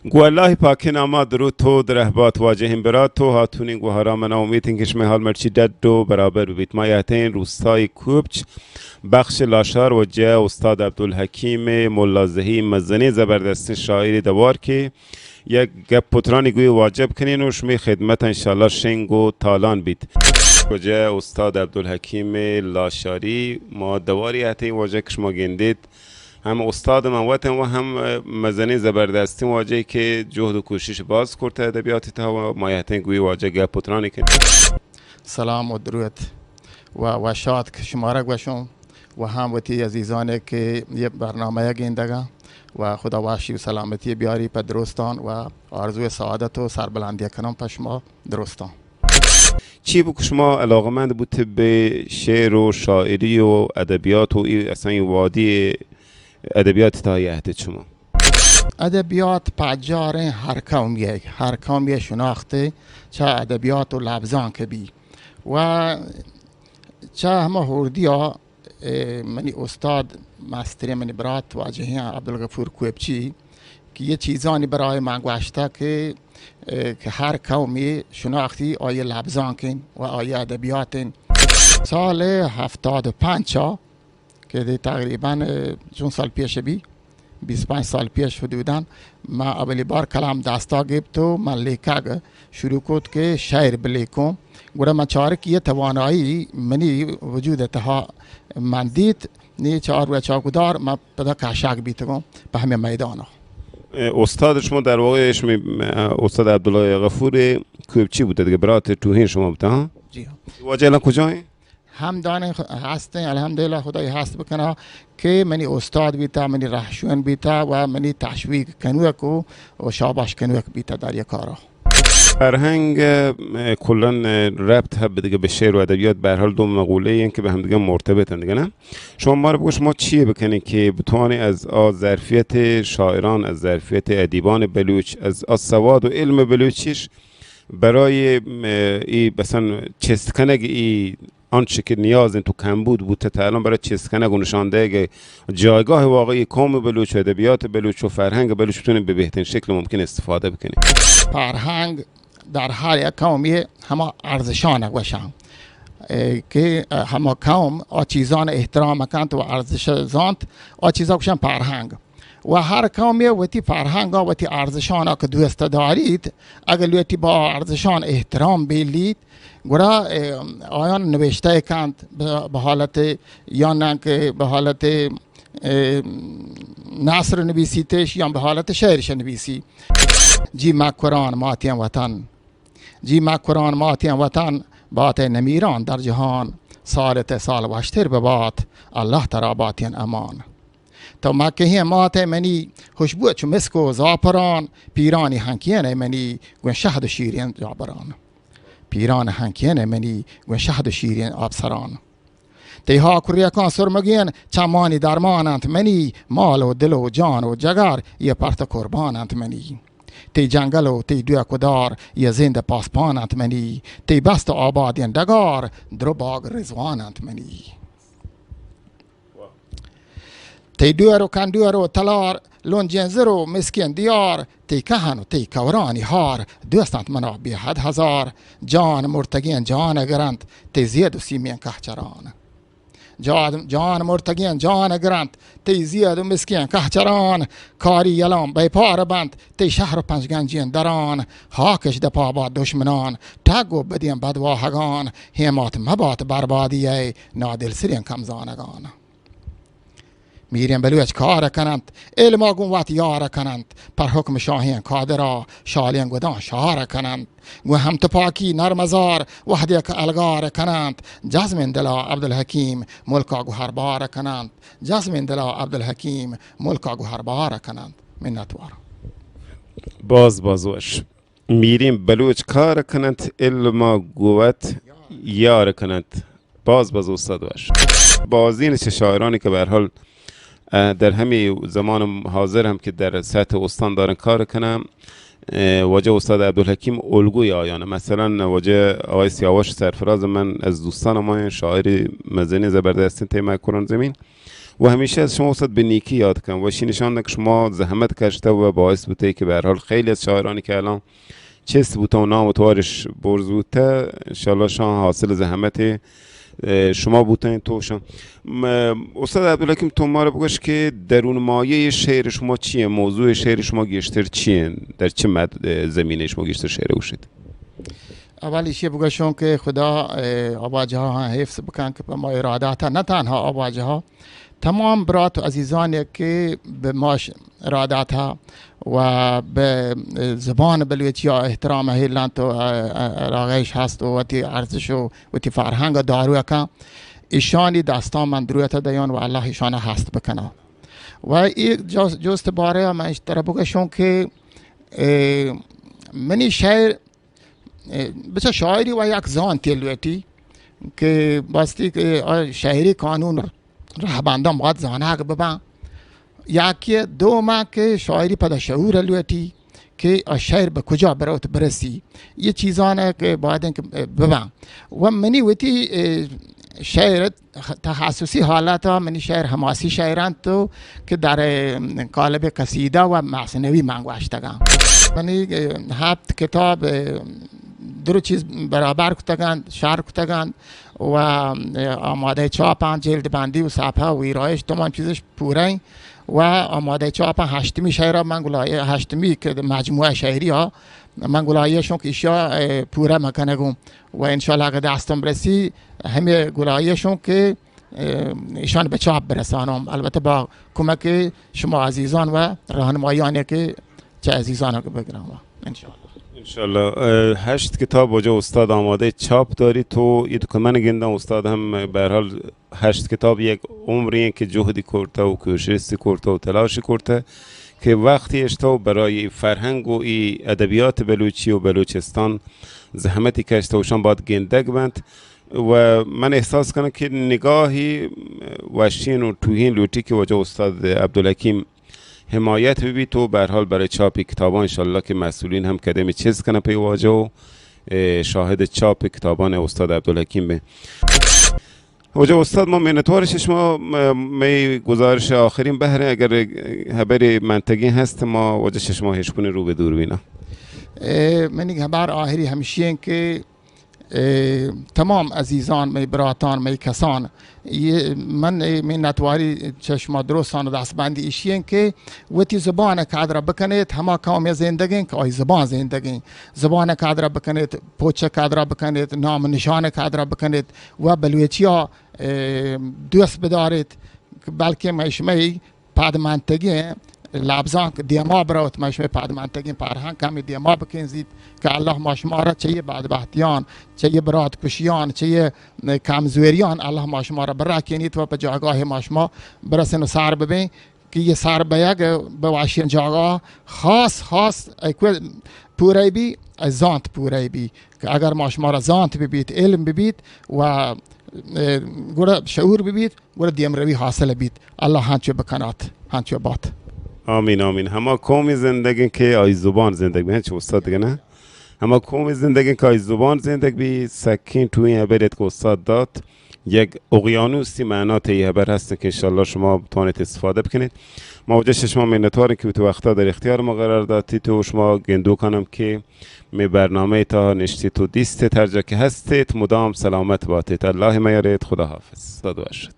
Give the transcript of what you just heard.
گوں اللہ پاکیں ناما درود و درہبات واجہیں برات و ہاتونیں گوہاراں، منا امیت انت کہ شمئے حال مرچی ڈڈ و برابر ببیت۔ ما یہتیں روستائے کوپچ، بخش لاشار، واجہ استاد عبدالحکیم ملازہی، مزنیں زبردستیں شاعرے دوار کہ یک گپ و ترانی گوئی واجہ بکنین و شمئے خدمت انشاءاللہ شنگ و تالان بیت۔ واجہ استاد عبدالحکیم لاشاری، ما دواری یہتیں واجہ کہ شما گندیت، ہم استاد من وت انت و ہم مزنیں زبردستیں واجہے کہ جہد و کوشش باز کرتہ ادبیات تہا و ما یہتیں گوئی واجہ گپ و ترانی کنیں۔ سلام و درود و وشاتک شمارا گوشوں و ہم وتی عزیزانے کہ یہ برنامہ گندگاں و خدا واشی و سلامتی بیاری پہ درستان و آرزوی سعادت و سربلندی کنوں پہ شما درستان۔ چی بو کہ شما علاقمند بوت بہ شعر و شاعری و ادبیات و ای اصلاً ای وادی ادبیات تہا یہتیت شما؟ ادبیات پجاریں ہر قومی، ہر قومی شناخت چہ ادبیات و لبزانک بی و چہ ہما ہوردیا، اے، منی استاد مستریں منی برات واجہیں عبدالغفور کوپچی کہ یہ چیزانی برای من گوشتہ کہ، اے، کہ ہر قومی شناختی آئی لبزانک انت و آئی ادبیات انت۔ سال ہفتاد و پنچ کہ دی تقریباً، اے، چون سال پیش بی، بیست پنچ سال پیش حدوداً، ما اولی بار کلام دستا گپت و من لیکگ شروع کت کہ شعر بلیکوں۔ گڑا من چارک یہ توانائی منی وجود تہا من دیت، نی چار و چاکدار من پدا کشگ بیتگوں پہ ہمیں میدانا۔ اے، استاد شما در واقع شمی، اے، استاد عبداللہ غفور کوپچی بوتہ دگہ، برات ٹوہیں شما بوتہ، ہاں؟ جی ہاں۔ واجہ الان کجا ہیں؟ ہم دانیں خ-، ہستیں، الحمدللہ خدای ہست بکنا کہ منی استاد بیتا، منی رہشون بیتا و منی تشویق کنوک و، و شاباش کنوک بیتا در یک کارا۔ فرہنگ، اے، کلاً، اے، ربط ہب دگہ بہ شعر و ادبیات، بہ ہر حال دو مقولے ہیں کہ بہ ہم دگہ مرتبط ہیں دگہ نا۔ شما مارا بگو شما چی بکنی کہ بتوانی از آ ظرفیت شاعران، از ظرفیت ادیبان بلوچ، از آ سواد و علم بلوچیش برای، اے، ای مثلاً چست کنگ ای آنچه که نیاز انت و کمبود بوته تا الان برای چست کنگ و نشان دهگ جایگاه واقعی قوم بلوچ و ادبیات بلوچ و فرهنگ بلوچ بتونیم به بهترین شکل ممکن استفاده بکنیم. فرهنگ در هر یک قومی هما ارزشان گوشن، اه، که هما قوم آ چیزان احترام کنت و ارزش زانت، آ چیزا گوشن فرهنگ. و هر قومی وتی فرهنگا، وتی ارزشانا که دوست داریت، اگه لوٹی با ارزشان احترام بیلیت، گڑا، اه، آیان نوشتہ کنت بہ، بہ حالت، یا نہ کہ بہ حالت، اه، نثر نویسیتش یا بہ حالت شعرش نویسی. جی مکران ماتیں وطن، جی مکران ماتیں وطن، بات نمیران در جهان، سال ته سال وشتر ببات، الله ترا باتین امان. تو مکهین مات منی، خوشبو چو مسک و زعفران، پیرانی هنکین منی، گون شهد و شیرین جابران. پیران هنکین منی، گون شهد و شیرین آبسران. تئی هاک و ریکان سرمگین، چمانی درمان انت منی، مال و دل و جان و جگر، یه پرت قربان انت منی. تئی جنگل و تئی دوک و دار، یه زند پاسپان انت منی، تئی بست و آبادین ڈگار، درو باغ رضوان انت منی. تئی ڈور و کندور و تلار، لنجین زر و مسکین دیار، تئی کہن و تئی کورانی ہار، دوست انت منا بے حد ہزار. جان مرتگین جان گرنت، تئی زید و سیمین کہچران. جان، جان مرتگین جان گرنت، تئی زید و مسکین کہچران. کاری یلان بیپار بنت، تئی شہر و پنجگنجین دران. ہاکش دپا بات دشمنان، ٹگ و بدین بدواہگان. ہیمات مبات بربادی ای، نادلسرین کمزانگان. میرین بلوچ کار کننت، علما گون وت یار کننت، پر حکم شاهین قادرا، شالین گدان شار کننت. گون هم تپاکی نرمزار، وهدی که الگار کننت، جزمین دلا عبدالحکیم ملکا گوهر بار کننت، جزمین دلا عبدالحکیم ملکا گوهر بار کننت. منتوار. باز باز وش. میرین بلوچ کار کننت، علما گون وت یار کننت. باز باز استاد وش. بازین چه شاعرانی که به هر حال، اه، در همین زمان حاضر هم که در سطح استان دارن کار کنن، اه، واجه استاد عبدالحکیم الگوی آیانه. مثلاً واجه آقای سیاوش سرفراز من از دوستان ما، شاعر مزنی زبردستین تیمه کران زمین. و همیشه از شما استاد به نیکی یاد کن و اشی نشان دهن که شما زحمت کشته و باعث بوته که به هر حال خیلی از شاعرانی که الان چست بوته و نام و توارش برز بوته، انشاءالله شان حاصل زحمت، اه، شما بوتن توشان. م-، استاد عبدالحکیم، تو ما را بگوش که درون مایهٔ شعر شما چیه؟ موضوع شعر شما گیشتر چیه؟ در چه مد-، اه، زمینه شما گیشتر شعر گوشید؟ اول ایشی بگوشون که خدا، اه، آواجها حفظ بکن که په ما اراداتا، نه تنها آواجها، تمام برات و عزیزانی که به ما ش-، را داتا و به زبان بلوچی ها احترام هیلنت و، اه، اه، علاقه‌اش هست و وتی ارزش و وتی فرهنگ دارو کن، ایشانی دستان من درویت دیان و الله ایشان هست بکنه. و ای جز-، جست باره من ترا بگشون که، اه، منی شعر اه، بچه شاعری و یک زانتی لوٹی که باستی که آ شعری قانون رهبندان باید زانگ ببن. یکی دوم که شاعری پدا شعور لوٹی که آ شعر به کجا بروت برسی. یه چیزانه که باید که ببن. و منی وتی، اه، شعر خ-، تخصصی حالت ها منی شعر حماسی شعر انت و که در، اه، قالب قصیده و مثنوی من گوشتگم. منی، اه، هفت کتاب، اه، دو چیز برابر کتگند، شر کتگند و، اه، آماده چاپ هم، جلد بندی و صفحه و ویرایش تمام چیزش پوره ایں و آماده چاپ هم. هشتمی شعر من گلایه، هشتمی که مجموعه شعری ها من گلایه شون که ایشا، اه، پوره مکنگم و انشاءالله اگه دستم برسی همه گلایه شون که اه، ایشان به چاپ برسانم، البته با کمک شما عزیزان و راهنمایی‌هایی که چه عزیزان بگیرم، انشاءالله. انشاءالله. اه، هشت کتاب واجه استاد آماده چاپ داری تو، ای تو که من گندم استاد هم به هر حال هشت کتاب یک عمری انت که جهدی کرته و کوششی کرته و تلاشی کرته که وقتی اشته و برای فرهنگ و ای ادبیات بلوچی و بلوچستان زحمتی کشته و شان باید گندگ بنت. و من احساس کنم که نگاهی وشین و ٹوہین لوٹی که واجہ استاد عبدالحکیم حمایت ببیت و به هر حال برای چاپ کتابان انشاءالله که مسئولین هم کدم چیز کنن پہ واجہ و، اه، شاهد چاپ کتابان استاد عبدالحکیم بیں. واجہ استاد، ما منتوار شما، م-، می گزارش آخرین بهریں، اگر هبر منطقی هست ما واجہ شما هشپن رو به دور بینا. اه، منی هبر آخری همشی انت که اه، تمام عزیزان، مئے براتان، مئے کسان، یہ من، اه، منتواری چہ شما درستان و دستبندی ایشی انت کہ وتی زبان قدر بکنیت، ہما قوم زندگیں کہ آئی زبان زندگیں، زبان قدر بکنیت، پوچ قدر بکنیت، نام نشان قدر بکنیت و بلوچیا، اه، دوست بداریت، بلکہ مئے شمئے پادمانتگیں لبزانک دیما بروت، مئے شمئے پادمانتگیں فرهنگ کمی دیما بکنزیت کہ الله ما شما را چہ یہ بدبختیان، چہ یہ برات کشیان، چہ یہ کمزوریان الله ما شما را برکنیت و پہ جاگاه ما شما برسن و سر ببیں کہ یہ سر بیگ بہ وشین جاگاه خاص خاص ایکو پورے بی، زانت پورے بی کہ اگر ما شما را زانت ببیت، علم ببیت و، اه، گڑا شعور ببیت، گڑا دیمروی حاصل بیت۔ الله ہنچو بکنات، ہنچو بات۔ آمین، آمین۔ ہما قومی زندگیں کہ آئی زبان زندگ بی، ہنچو استاد دگہ نہ؟ ہما قومی زندگیں کہ آئی زبان زندگ بی، سکیں ٹوئیں ہبر ات کہ استاد دات، یک اقیانوسی معنا تئی ہبر ہست کہ انشاءاللہ شما بتوانیت استفادہ بکنیت۔ ما واجہ شما منتواریں کہ وتی وقتا در اختیار ما قرار داتیت و شما گندوکانم کہ می برنامہ تا نشتیت و دیستیت، ہر جا کہ ہستیت مدام سلامت باتیت۔ اللہ میاریت، خدا حافظ۔ صد و هشت۔